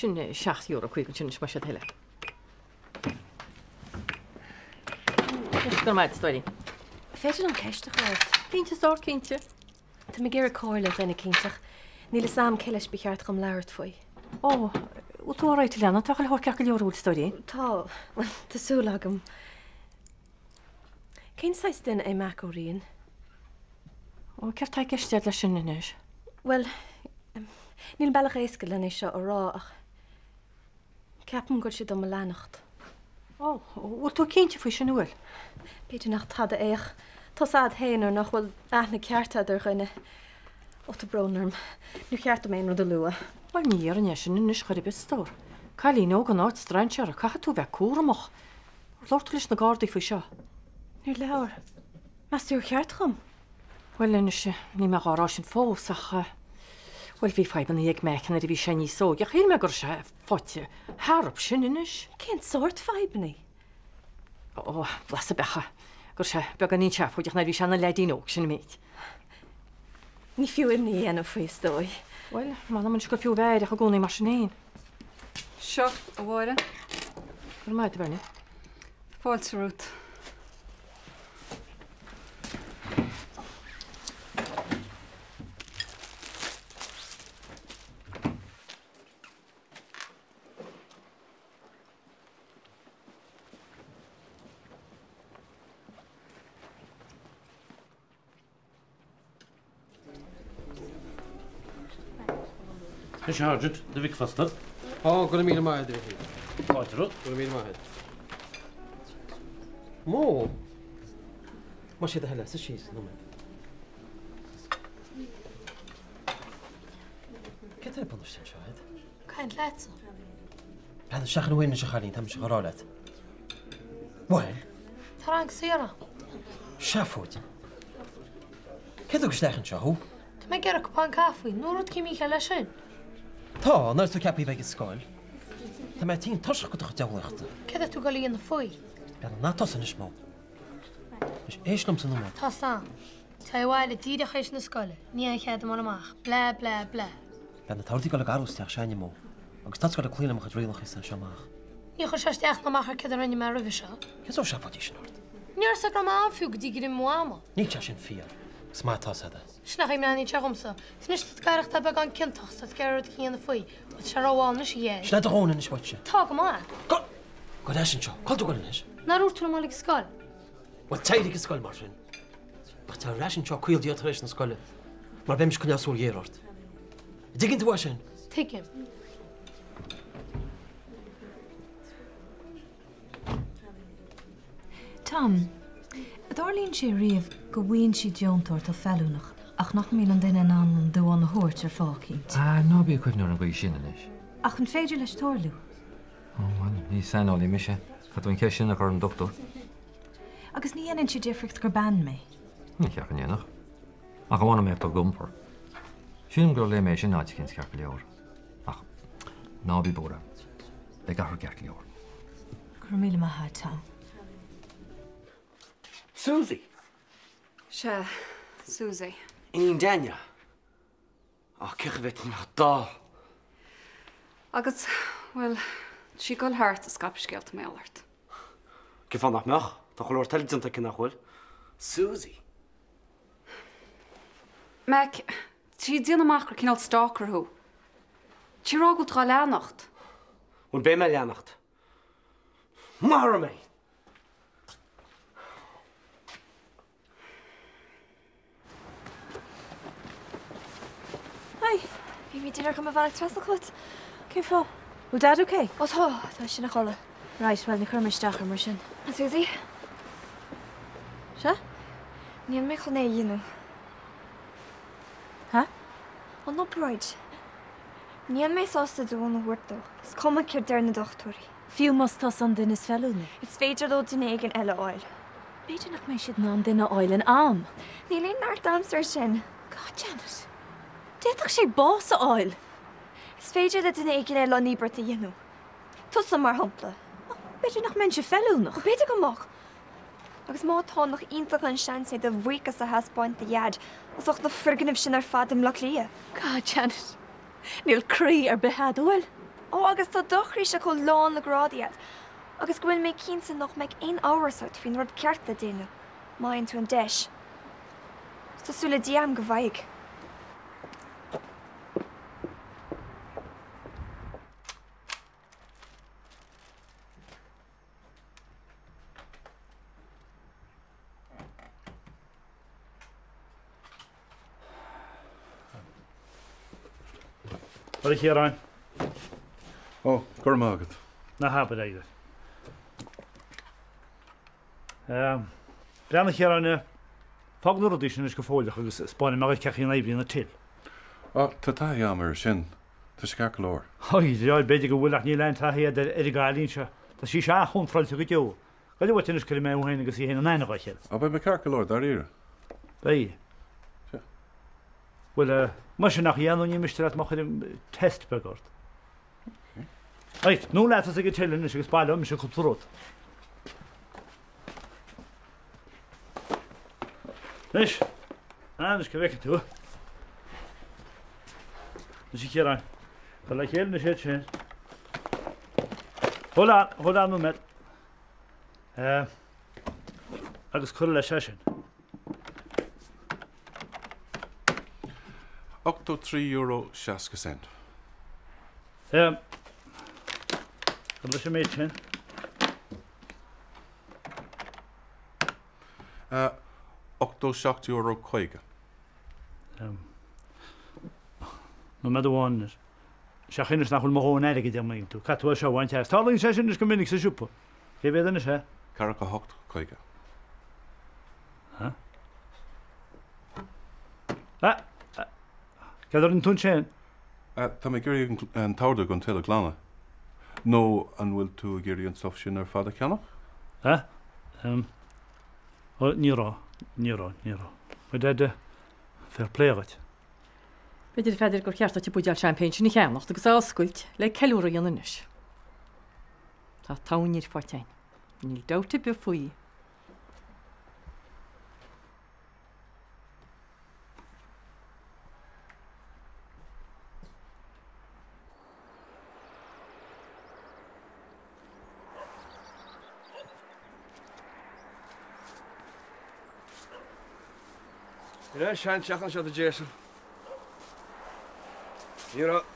Sin €7.50 ansin anois más é do thoil é. Go raibh maith agat, a stóirín. Féidir liom ceist a chur ort? Cinnte, a stór, cinnte. Tá mé ag iarraidh comhairle ó dhuine eicínt ach níl fhios a'm cé leis ba cheart dhom labhairt faoi. Ó, bhfuil tú alright a leana? Tá chuile shórt ceart go leor, an bhfuil, a stóirín? Tá, bhuel, tá súil agam. Cén saghas duine é Mac Ó Riain? Ó, céard tá i gceist agat leis sin anois? Bhuel, níl bealach éasca len é seo a rá ach ceapaim go bhfuil sé do mo leanacht. Ó, bhfuil tú cinnte faoi sin, an bhfuil? B'fhéidir nach tada é ach tá's a'd féin nuair nach bhfuil aithne ceart a'd ar dhuine. Ó, tá brón orm. Níor cheart dom aon rud a lua. Bhuel, ní dhéarfainn é sin anois chor ar bith, a stór. Cailín óg in áit strainséara, caithfidh tú bheith cúramach. Ar labhair tú leis na Gardaí faoi seo? Níor labhair. Meas tú ar cheart dhom? Bhuel anois, níl mé dhá rá sin fós ach, bhuel bhí fadhbanna ag Mac nuair a bhí sé níos óige ach shíl mé go raibh sé faighte tharb sin anois. Cén sórt fadhbanna? Ó, blas a beacha, go raibh sé beagáinín seafóideach nuair a bhí sé ina leaidín óg, sin an méid. Ní fiú imní a dhéanamh faoi, is dóigh. Bhuel, m'anam anois gur fiú a bheith aireach i gcónaí mar sin fhéin. Seo, a Mháire. Go raibh maith agat, a Bhernie. Fáilte romhat. A Sergeant, do bhricfeasta. Ó, go raibh míle maith agat, a Mhichíl. Fáilte romhat. Go raibh míle maith agat. Mó? Más é do thoil é, suigh síos nóiméad. Céard atá ar bun istigh anseo agat? Caint leatsa. Breathnaigh isteach in anois a chailín, tá mise á rá leat. Bhuel? Tá rang saor ann. Seafóid. Cé a thug isteach anseo thú? Tá mé ag iarraidh cupán caife, nó rud cén mícheal leis sin? Tá, nuair atá tú ceaptha a bheith ag scoil. Tá mé tinn tuirseach de do chuid diabhlaíochta. Céard atá tú ag dul a dhéanamh faoi? Breathnaigh, ná tosaigh anois, Mo. Anois, éist liomsa nóiméad. Tá san. Téigh abhaile díreach théis na scoile, ní aon chead dom dul amach. Blah blah blah. Breathnaigh, tá rudaí ag dul ag athrú sa teach s'againne, Mo. Agus tá tú ag dul ag cloí le mo chuid rialacha as seo amach. Níor chuir sé isteach ná amach air céard a rinne mé roimhe seo. Cén sórt seafóidí sin ort? Ní raibh fhios go raibh mé ann fiú go dtí gur imigh Mama. Níl sé sin fíor. Is maith atá fhios agat é. Sin nach ionadh breathnaíonn sé dhomsa. Is anois tá tú ag aireachtáil beagán ciontach is tá tú ag iarraidh rud éigin a dhéanamh faoi. Bhuel tá sé rómhall anois a Dheaid. Sin é do dhóthain anois uaitse. Tá go maith. Gabh! Gabh ar ais anseo. Cá bhfuil tú ag dul anois? Nár dhúirt tú liom dul ag scoil? Bhuel téigh ag an scoil mar sin. Ach téigh ar ais anseo caol diaidh tar éis na scoile mar beidh mise ag coinneáil súil ghéar ort. An dtuigeann tú é sin? Tuigim. Tom, an dtarlaíonn sé riamh go bhfaigheann siad deontóir atá feiliúnach ach nach mbíonn an duine in ann an duán a thabhairt ar fáth eicínt? Ah, ná bí ag cuimhneamh ar an gcaoi sin anois. Ach an féidir leis tarlú? Ó, bhuel, ní saineolaí mise. Caithfidh tú an cheist sin a chur ar an dochtúir. Agus ní dhéanann sé difríocht gur bean mé. Ní cheart go ndéanfadh. Ach amháin a mbeadh do iompar. Sílim gur léigh mé sin áit eicínt ceart go leor. Ach ná bí buartha. Beidh gach rud ceart go leor. Go raibh míle maith agat, Tom. Susie! Sea, Susie. Iníon Daniel. Á, cén chaoi a bhféadfainn a bheith dall? Agus, bhuel, tá sí ag dul thart ag scaipeadh scéalta mar gheall ort. Cén fáth nach mbeadh? Tá chuile shórt eile déanta aici nach bhfuil? Susie. Mac, tá sí ag déanamh amach gur cineál stalker thú. Tá sí ag rá go bhfuil tú dhá leanacht. Bhuel, beidh mé á leanacht. Maith orm é! Hi! Bhí mé díreach i mo bhealach trasna chugat. Cén fáth? Bhfuil Dad ok? Ó tá, tá sé ina chodladh. Right, bhuel ní chuirfidh mé isteach air mar sin. A Susie? Sea? Níl mé chun é a dhéanamh. Ha? An obráid. Níl mé sásta duán a thabhairt dó, is cuma céard deir na dochtúirí. Fiú más tusa an duine is feiliúnaí. Is féidir leo duine éigin eile a fháil. B'fhéidir nach mbeidh siad in ann duine a fháil in am. Níl aon neart agamsa air sin. God, Janet. D'fhéadfadh sé bás a fháil. Is féidir le duine éigin eile an íobairt a dhéanamh. Tusa, mar shampla. Ach b'fhéidir nach mbeinnse feiliúnach. B'fhéidir go mbeadh. Agus má tá, nach iontach an seans é do bhuíochas a thaispeáint do Dhaid as ucht na foirgnimh sin ar fad i mBleá Cliath. God, Janet. Níl croí ar bith a'd, an bhfuil? Ó, agus tá do chroíse chomh lán le grá duit, agus go bhfuil mé cinnte nach mbeidh aon amhras ort faoin rud ceart le déanamh, má fhaigheann tú an deis. Is tá súil le Dia agam go bhfaighidh. A Chiaráin. Ó, go raibh maith agat. Ná habair é duit. Breathnaigh a Chiaráin, fág na rudaí sin anois go fóilleach agus 'spáinfidh mé dhuit cén chaoi a n-oibríonn an till. Á, tá taithí agam air sin. Tá sé ceart go leor. Ó, b'fhéidir go bhfuil ach níl aon taithí agat ar an gcailín seo. Tá sí an-chontráilte go deo. Gabh uait anois cuirfidh mé thú féin agus í féin in aithne dhá chéile. Á, beidh mé ceart go leor, dáiríre. Beidh. Sea. Bhuel, muise nach ea nó ní miste leat má chuirim test beag ort. Ok. Right, anonn leat ag an till anois agus baileoidh mise cúpla rud. Anois, anois go bhfeicfidh tú. Anois a Chiaráin, cuir le chéile anois iad sin. Hold on, hold on nóiméad. Agus cuir leis é sin. €83 60 cent. Cuir leis an méid sin. €87 50. Nóiméad amháin anois. Sea anois nach bhfuil mo dhóthain airgid agam an dtuigeann tú. Caithfidh tú é seo a bhaint as. Tarlaíonn sé sin anois go minic sa siopa. Cé mhéad anois é? 48, 50. Ha? Ah! Céard a rinne tú ansin? Tá mé ag iarraidh an t-ordú don till a ghlanadh. Nó an bhfuil tú ag iarraidh an stuif sin ar fad a cheannach? Ha? Ó, ní raibh. Ní raibh, ní raibh. Bhuel, fair play dhuit. B'fhéidir, a Pheadair, gur cheart duit an buidéal seaimpéin sin a cheannacht agus é a oscailt le ceiliúradh a dhéanamh anois. Tá togha an fhir faighte againn. Níl dabht ar bith faoi. Ní raibh seanteach anseo a Jason. Ní raibh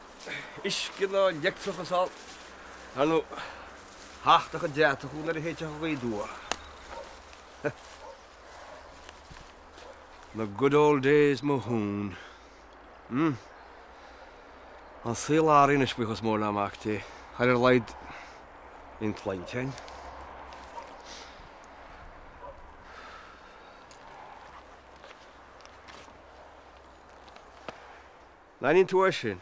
uisce ná leictreachas ann. Ar ndóigh, thachtadh an deatach thú nuair a théiteadh an ghaoth aduaidh. The good old days mo thún. Hm. An saol athraithe anois buíochas mór le Mac Dé. Ar a laghad bhí an tsláinte againn. An aithníonn tú é sin?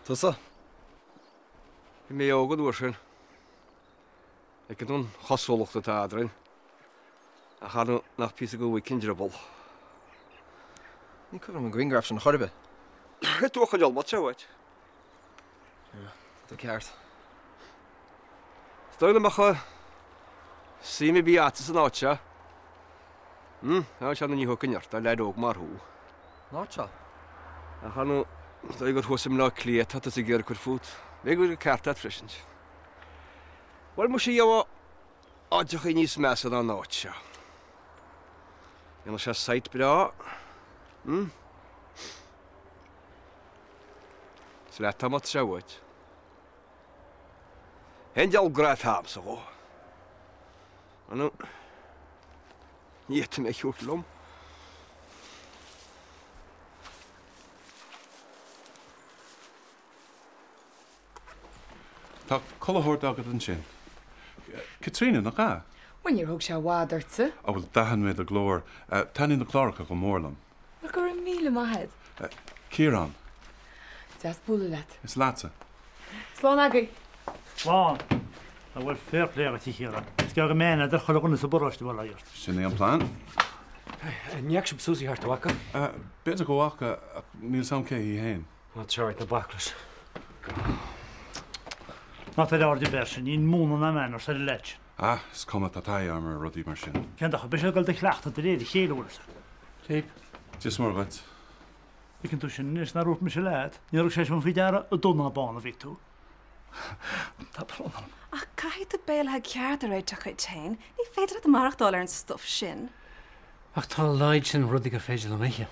Tusa? Bhí mé óg an uair sin. Feiceann tú an chosúlacht atá eadrainn. Ach ar ndóigh nach píosa de mhuic an drioball. Ní cuimhin liom an grianghraf sin chor ar bith. Caithfidh tú a choinneáil má tá uait. Tá tú ceart. Is dóigh liom nach mbeadh suim ar bith agatsa san áit seo. Hm, á sea, ní thiocfainn ort, do leaid óg mar thú. An áit seo? Ach ar ndóigh, is dóigh gur thuas i mBleá Cliath atá tusa ag iarraidh cur fút. B'fhéidir go bhfuil an ceart agat freisin. Bhuel, muise, gheobhá áiteachaí níos measa ná an áit seo. Dhéanfadh sé site breá. Hm? Is leat atá má tá sé uait. Aon diabhal grá atá agamsa dhó. Nó, ní fhéadfaidh mé a thabhairt liom. Tá culaith órga agat ansin. Caitríona, nach ea? Bhuel, níor thóg sé i bhfad ortsa. Á bhuel, d'aithin mé do ghlór. Taitníonn na cláracha go mór liom. Bhuel, go raibh míle maith agat. Ciarán. Deas bualadh leat. Is leatsa. Slán agaibh. Slán. Á bhuel, fair play dhuit, a Chiaráin. Is gearr go mbeidh aithne ar chuile dhuine sa bparóiste mar gheall ort. Sin é an plean. An bhfaca sibh Susie thart, an bhfaca? B'fhéidir go bhfaca, ach níl 's a'm cé hí fhéin. Ná tá, ná bac leis. Ná tabhair aird ar bith air sin, níl múnla ná manners ar an leaid sin. Ah, is cuma, tá taithí agam ar rudaí mar sin. Cén dócha, beidh sé ag dul do chleachtadh de réir a chéile, bhfuil fhios agat. Dia is Muire dhuit. Feiceann tú sin anois nár dhúirt mise leat, níor thug sé sin faoi deara dubh ná bán a bhí tú. Tá brón orm. Ach caithfidh tú béile ceart a réiteach duit féin, ní féidir leat maireachtáil ar an stuif sin. Ach tá a laghad sin rudaí gur féidir liom ithe.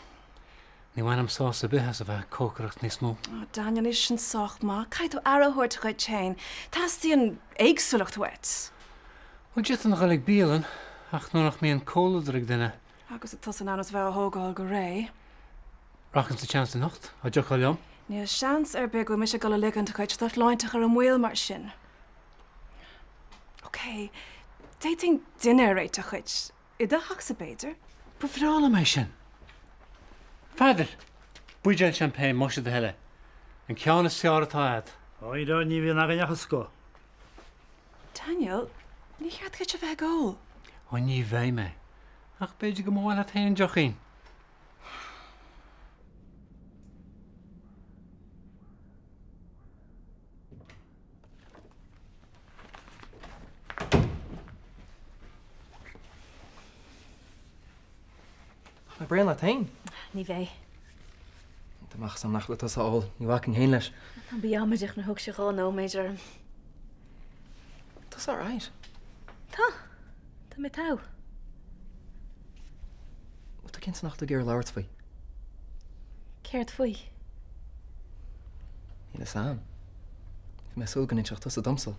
Ní bhainim sásamh ar bith as a bheith ag cócaireacht níos mó. Oh Daniel, níl sin sách maith. Caithfidh tú aire a thabhairt dhuit féin. Teastaíonn éagsúlacht uait. Bhuel, d'fhéadfainn a dhul ag bialann, ach nuair nach mbíonn comhluadar ag duine. Agus tusa in ainm is a bheith á thógáil go réidh. Rachainn sa tseans anocht, dá dtiocfá liom. Níl seans ar bith go bhfuil mise ag dul a ligint dhuit do shláinte a chur i mbaol mar sin. Ok, d'fhéadfainn dinnéar a réiteach dhuit. I do theachsa, b'fhéidir? Ba bhreá liom é sin. Pheadair, buidéal champagne, más é do thoil é. An ceann is fearr atá a'd. Ó, ní bhíonn againn ach an scoth. Daniel, ní cheart duit a bheith ag ól. Ó, ní bheidh mé. Ach b'fhéidir go mba mhaith leat féin deochín. An bréan leat féin? Ní bheidh. Dá mbeadh a fhios a'm nach bhfuil tusa ag ól, ní bhacfainn féin leis. Ná bí amaideach nár thug sé 2 nóiméad orm. Tusa alright? Tá. Tá mé togha. Bhfuil tú cinnte nach bhfuil tú ag iarraidh labhairt faoi? Céard faoi? Níl fhios a'm. Bhí mé ag súil go n-inseodh tusa domsa.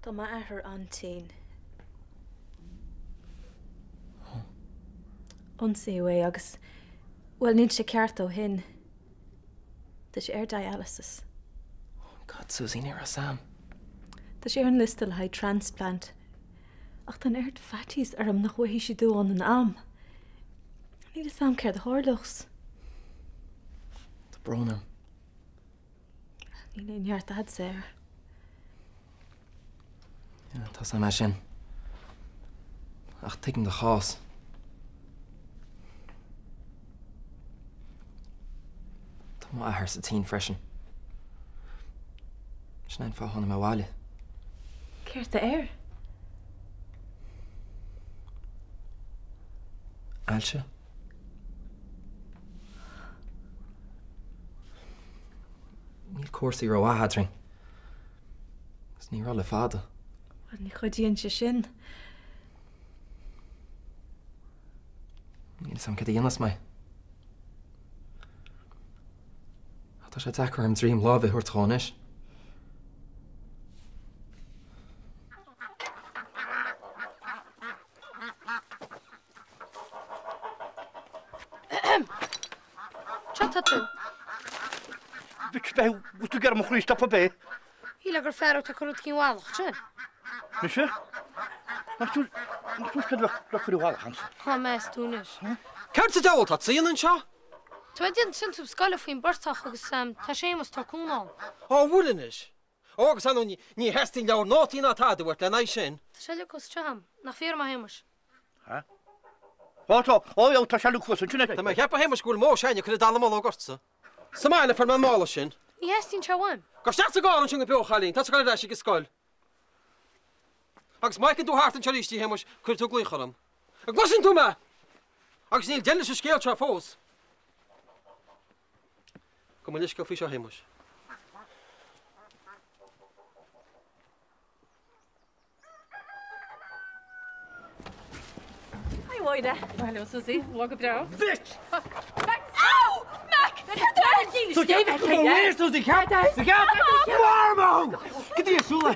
Tá m'athair an-tinn. Ionsaíodh é agus, bhuel, níl sé ceart ó shin. Tá sé ar dialysis. Oh God, Susie, ní raibh fhios a'm. Tá sé ar an liosta le haghaidh transplant. Ach tá an oiread faitíos orm nach bhfaighidh siad uain in am. Níl fhios a'm céard a tharlós. Tá brón orm. Níl aon cheart a'dsa air. Tá fhios a'm é sin. Ach tuigim do chás. Tá m'athair sa tSín freisin. Sin é an fáth a tháinig mé abhaile. Céard tá air? Ailse. Níl cúrsaí rómhaith eadrainn. Agus ní raibh le fada. Bhuel, ní chuidíonn sé sin. Níl fhios a'm cad a dhéanfas mé. Ach tá sé deacair orm droim láimhe a thabhairt dhó anois. Seo tá tú. Bhfuil tú ag iarraidh mo chroí a stopadh ab é? Shílfeá gur fear atá ag cur rud eicínt i bhfalach ansin. Mise? Nach tú nach tú cad le cur i bhfalach a'msa? Tá meas tú anois. Céard sa diabhal atá tú a dhéanamh anseo? Tá mé ag déanamh tiontú scoile faoin bportach agus tá Séamus ag tabhairt cúnamh dom. Ó, bhuel anois. Ó agus ar ndóigh ní theastaíonn leabhar nótaí ná tada uait lena aghaidh sin. Tá sé ligthe suas anseo a'm. Nach fíor, a Shéamais? Ha? Ó tá, ó ó tá sé ligthe suas ansin. Tá mé a cheapadh a Shéamais go bhfuil Mo Shine ag cur an dallamullóg ortsa. Sa mbaile a fuair mé an mála sin. Ní theastaíonn sé uaim. Gabh isteach sa gcarr ansin go beo, a chailín, tá tú ag dul ar ais ag an scoil. Agus má fheiceann tú thart anseo arís í, a Shéamais, cuirfidh tú glaoch orm. An gcloiseann tú mé? Agus níl deireadh leis an scéal seo fós. Gabh mo leithscéal faoi seo, a Shéamais. Hi Mháire. Hello Susie, lá go breá. Bitch! Ow! Mac! Susie, ceap! Ceap! Warm! Go dtí súla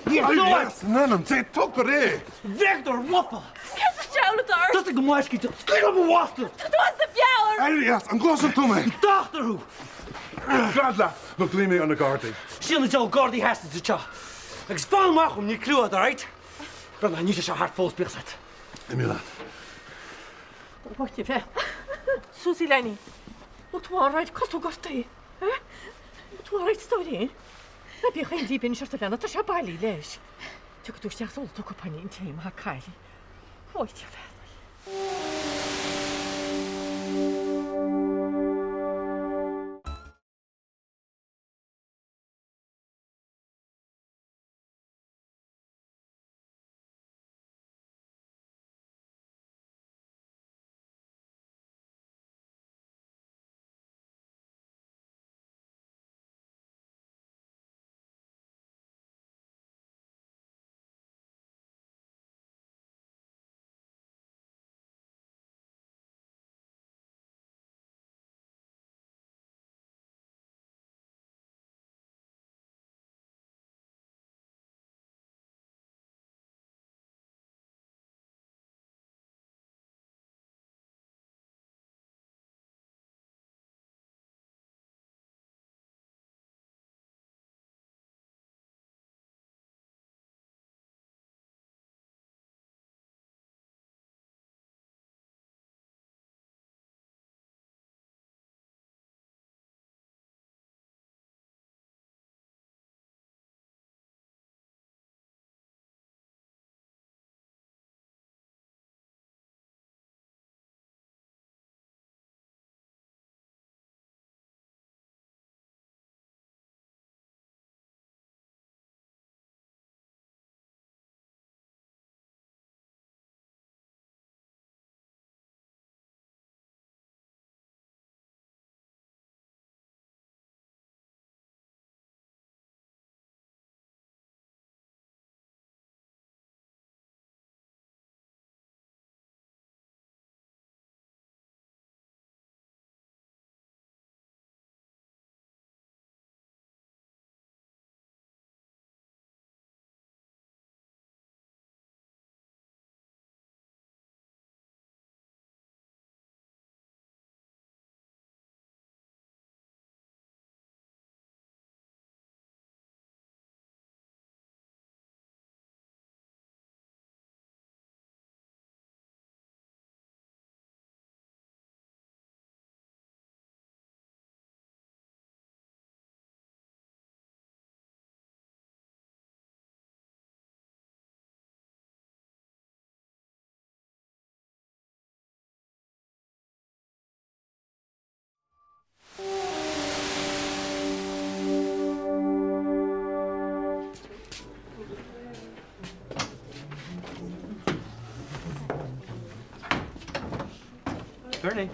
Yes, Nanam, té tugur é! Victor, whoppa! Cé sa seoladar? Tusa go maiscí scaoil mo bhastard! Tá tú as do mheabhair! Elias, an gcloiseann tú mé? Dochtúir thú! Gread leat, nó glaofaidh mé ar na Gardaí. Sin an diabhal Gardaí theastaigh sa teach. Agus fan amach uaim, níl cliú agat, alright? Breathnaigh, níl sé seo thart fós, bíodh 's agat. Imigh leat. What a bheith. Susie Lenny, bhfuil tú alright? Cá bhfuil tú gortaithe? Eh? Bhfuil tú alright stóirín? Ná bíodh aon díb ort a leana, tá sé bailí leis. Tiocfaidh tú isteach is ólfaidh tú cupáinín tae, maith an cailín. What a bheith. Bernie,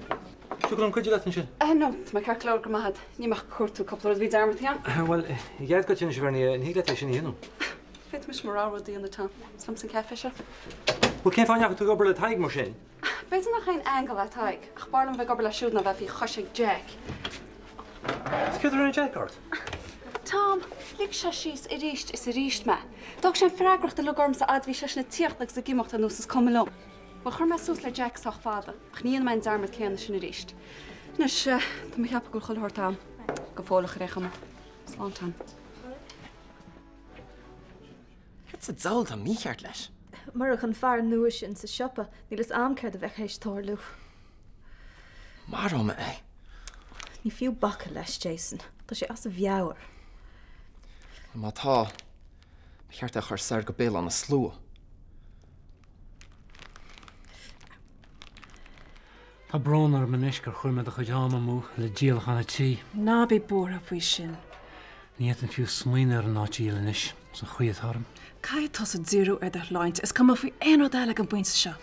Tiocfaidh liom cuidiú leat ansin. No, tá mé ceart go leor, go raibh maith agat. Níl mé ach ag cuartú cúpla rud a bhí dearmadta agam. Bhuel, i gcead duit anois, a Bhernie, an thig leat é sin a dhéanamh? Féadfaimis mo rogha rud a dhéanamh, Tom. Is liomsa an caife seo. Bhuel, cén fáth a ndeachaigh tú ag obair le Tadhg mar sin? B'fhéidir nach aon aingeal é Tadhg, ach b'fhearr liom a bheith ag obair leis siúd ná bheith faoi chois ag Jack. Is céard a rinne Jack ort? Tom, lig sé síos arís is arís mé. D'fhág sé an freagracht uilig ormsa fhad bhí seisean ag tíocht agus ag imeacht ar nós is cuma liom. Bhuel, chuir mé suas le Jack sách fada, ach ní dhéanfaidh mé an dearmad céanna sin arís. Anois, tá mé ag ceapadh go bhfuil chuile shórt a'm. Go fóilleach ar aon chuma. Slán, Tom. Céard sa diabhal atá mícheart leis? Murach an fear nua sin sa siopa, níl fhios a'm céard a bheadh théis tarlú. Maróidh mé é. Ní fiú bacadh leis, Jason. Tá sé as a mheabhair. Má tá, ba cheart é a chur soir go Béal Átha na Slua. Tá brón orm anois gur chuir mé do chuid ama amú le díolachán an tí. Ná bí buartha faoi sin. Ní fhéadfainn fiú smaoineamh ar an áit a dhíol anois, sa chaoi atá orm. Caithfidh tusa díriú ar do shláinte, is cuma faoi aon rud eile ag an bpointe seo.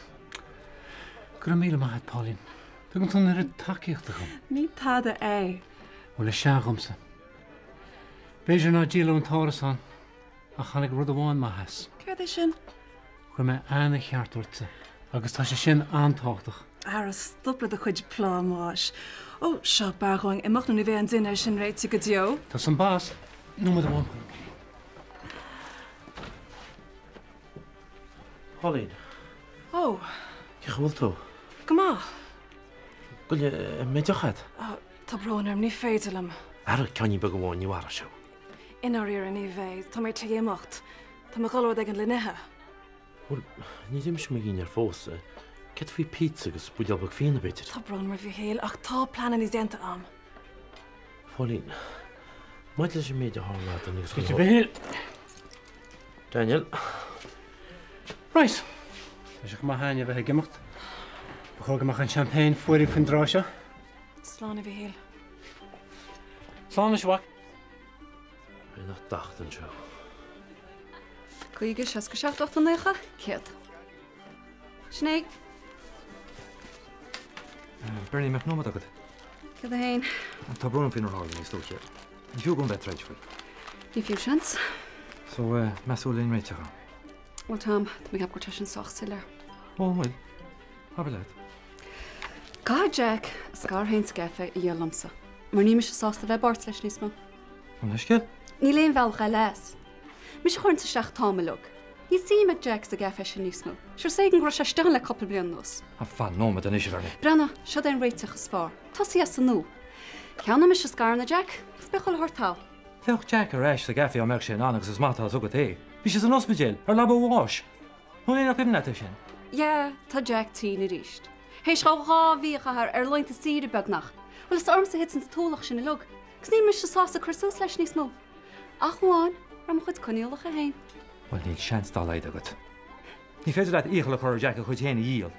Go raibh míle maith agat, Pauline. Tugann tú an oiread tacaíochta dhom. Ní tada é. Bhuel, is ea dhomsa. B'fhéidir nár díoladh an t-árasán, ach tháinig rud amháin maith as. Céard é sin? Chuir mé aithne cheart ortsa agus tá sé sin an-tábhachtach. Ara, stop le do chuid plámáis. Ó, seo, b'fhearr dhúinn imeacht nó ní bheidh an dinnéar sin réitithe go deo. Tá an bas. Nóiméad amháin. Pauline. Ó. Cén chaoi a bhfuil tú? Go maith. Goil, an mbeidh deoch agat? Tá brón orm, ní féidir liom. Ara, ceainnín beag amháin, ní mharóidh sé thú. I ndáiríre, ní bheidh. Tá mé tar éis imeacht. Tá mé ag dul rud éigin le n-ithe. Bhuel, níor ith mise mo dhinnéar fós. Céard faoi pizza agus buidéal beag fíona, b'fhéidir? Tá brón orm, a Mhíchíl, ach tá pleananna déanta a'm. Pauline, maidir leis an méid a tharla eadrainn agus Goitse Mhichíl. Daniel. Right. Tá sé chomh maith againn a bheith ag imeacht. Ba chóir go mbeadh an champagne fuar faoin dtráth seo. Slán, a Mhichíl. Slán anois, a mhac. Nach docht anseo. 50, 60, 70, 80, 90, 100. Sin é. Bernie, mbeadh nóiméad agat? Céard é féin? Tá brón orm faoinar tharla níos luaithe. Ní fiú dom bheith ag troid faoi. Ní fiú seans. So, meas tú an bhfuil aon réiteach ann? Bhuel, Tom, tá mé ag ceapadh go bhfuil sé sin sách soiléir. Ó, an bhfuil? Abair leat. Caithfidh Jack a scair féin sa gcaife a dhíol liomsa, mar níl mise sásta bheith i bpáirt leis níos mó. An leithscéal? Níl aon bhealach eile as. Mise a chuireanns isteach an t-am uilig. Níl suim ag Jack sa gcaife sin níos mó. Sure is éigean go raibh sé istigh ann le cúpla bliain anuas. Ah, fan nóiméad anois, a Bhernie. Breathnaigh, seod é an réiteach is fearr. Tosaigh as an nua. Ceannóidh mise scaireanna Jack agus beidh chuile shórt togha. Bheadh Jack ar ais sa gcaife dá mbeadh sé in ann agus is maith atá a fhios agat é. Bhí sé san ospidéal, ar leaba a bháis. Nó an é nach cuimhin leat é sin? Yeah, tá Jack tinn arís. Théis dhó 2 mhí a chaitheamh ar laethanta saoire beagnach. Bhuel, is ormsa a thiteann an t-ualach sin uilig. Agus níl mise sásta cur suas leis níos mó. Ach amháin ar mo chuid coinníollacha féin. Bhuel, níl seans dá laghad agat. Ní féidir leat iachall a chur ar Jack a chuid féin a dhíol.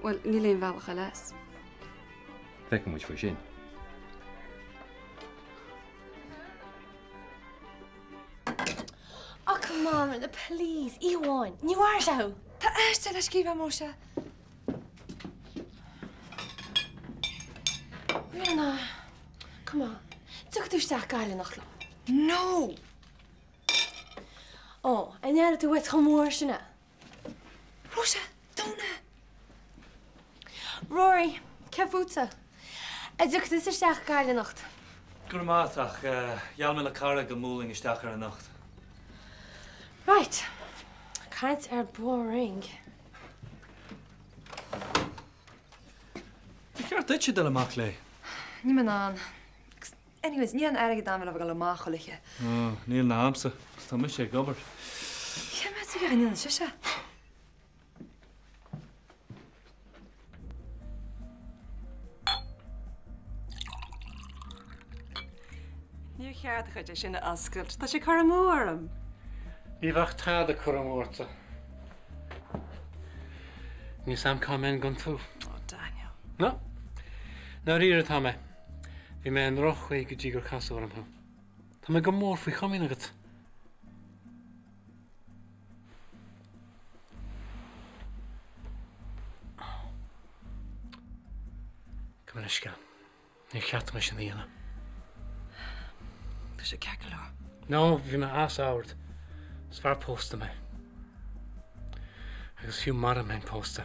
Bhuel, níl aon bhealach eile as. Feicfidh muid faoi sin. Oh, come on, please, oíche amháin. Ní mharóidh sé thú. Tá aiste le scríobh agam, Róise. Ríona, come on. Tiocfaidh tú isteach Gaillimh anocht liom. No! Ó, an airigh tú uait chomh mór sin é? Róise, dúna! Rory, céard fútsa? An dtiocfaidh tusa isteach Gaillimh anocht? Go raibh maith agat, ach gheall mé le cara go mbuailfinn isteach air anocht. Right. Caint ar boring. Ba cheart duitse dul amach léi. Níl mé in ann. Agus anyways, níl an airgead agam le bheith ag dul amach chuile oíche. Ó, níl ná a'msa, agus tá mise ag obair. Cén meas tú a dhéanann sise? Níor cheart dhuit é sin a oscailt, tá sé ag cur amú orm. Ní bheadh tada ag cur amú ortsa. Níl 's a'm cá mbeinn gan tú. Oh Daniel. No. Dáiríre atá mé. Bhí mé i ndroch-chaoi go dtí gur casadh orm thú. Tá mé go mór faoi chomaoin agat. Gabh mo leithscéal. Níor cheart dom é sin a dhéanamh. Tá sé ceart go leor. No, bhí mé as ord. Is fear pósta mé. Agus fiú mara mbeinn pósta,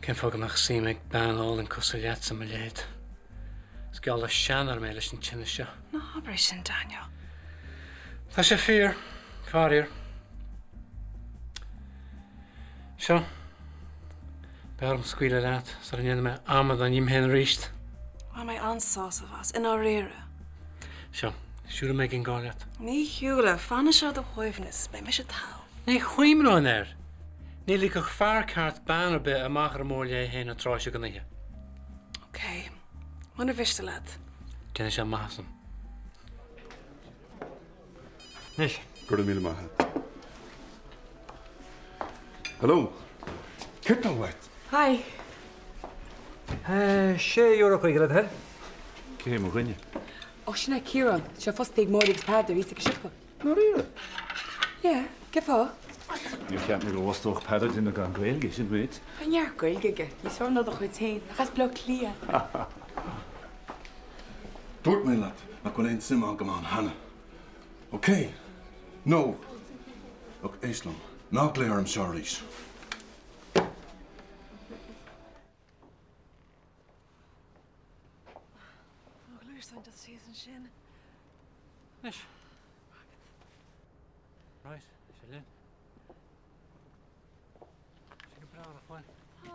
cén fáth go mbeadh suim ag bean álainn cosúil leatsa i mo leithéid? Is geall le seanfhear mé leis an tinneas seo. Ná habair é sin, Daniel. Tá sé fíor, faraor. Seo. Beidh orm scaoileadh leat sula ndéanfaidh mé amadán díom féin arís. Bhain mé an-sásamh as, i ndáiríre. Seo, siúlfaidh mé ag an gcarr leat. Ní shiúlfaidh, fan anseo ar do shuaimhneas, beidh mise togha. Ní chuimhneoinn air! Ní ligfeadh fear ceart bean ar bith amach ar an mbóthar léi féin an tráth seo den oíche. Ok, muna mhiste leat. Déanfaidh sé maitheas dom. Anois. Go raibh míle maith agat. Hello. Céard tá uait? Hi. €6.50 le do thoil. Cé hé mo dhuine? Ó, sin é Ciarán. Tá sé fostaithe ag Máire agus Peadar, thíos ag an siopa. Ndáiríre? Yeah, cén fáth? Níor cheap mé go bhfostódh Peadar duine gan Gaeilge, sin duit. Tá neart Gaeilge aige, níos fearr ná do chuid féin, nach as Baile Átha Cliath é? Dúirt mé leat nach bhfuil aon suim agam ann cheana. Ok? No! Look, éist liom. Ná glaoigh orm seo arís. Tá gluaisteán just thíos ansin. Anois. Right, sé linn. Sé go breá nach bhfuil? Tá.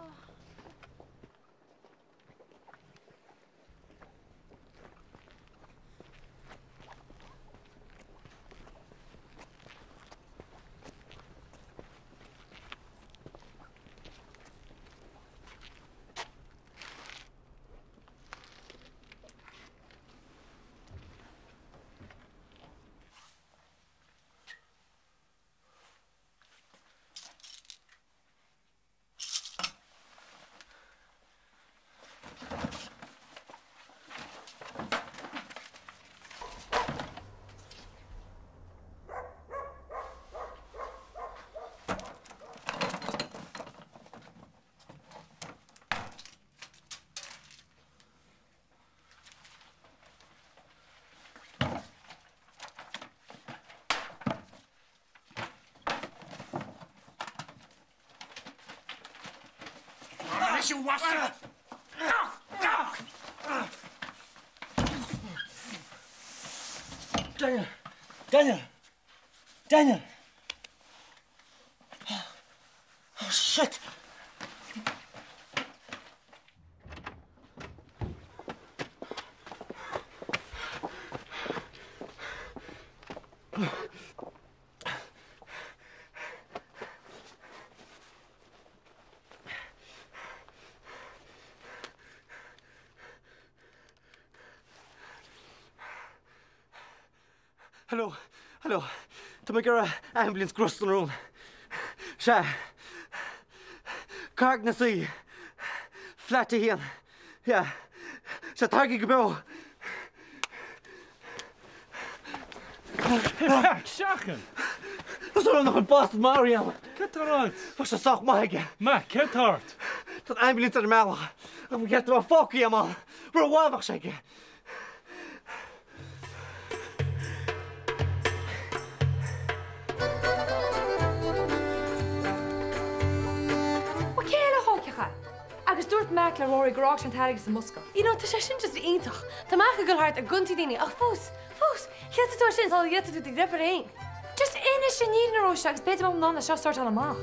Daniel! Daniel! Daniel! Oh, shit! Hello, hello. Tá mé ag iarraidh aimbilins go Ros na Rún. Sea. Carraig na Suí. Flat 1. Yeah. Sea, tagaigí go beo. Seachain! Tá súil agam nach bhfuil bastard maraithe ann. Céard tá ort? Tá sé sách maith aige. Maith, céard tá ort? Tá an aimbilins ar an mbealach. Ach ba cheart a bheith fágtha agam ann. Rud mhaith bheadh sé aige. Bhuel, cé eile a thógfadh é? Agus dúirt Mac le Rory gur fhág sé an t-airgead sa mbosca. You know, tá sé sin just iontach. Tá Mac ag dul thart ag ionsaí daoine ach fós, fós, chéadfaidh tú é sin sula gcéadfaidh tú do dheirfiúr féin. Just inis an fhírinne a Róise agus b'fhéidir go mbeidh muid in ann é seo a sortáil amach.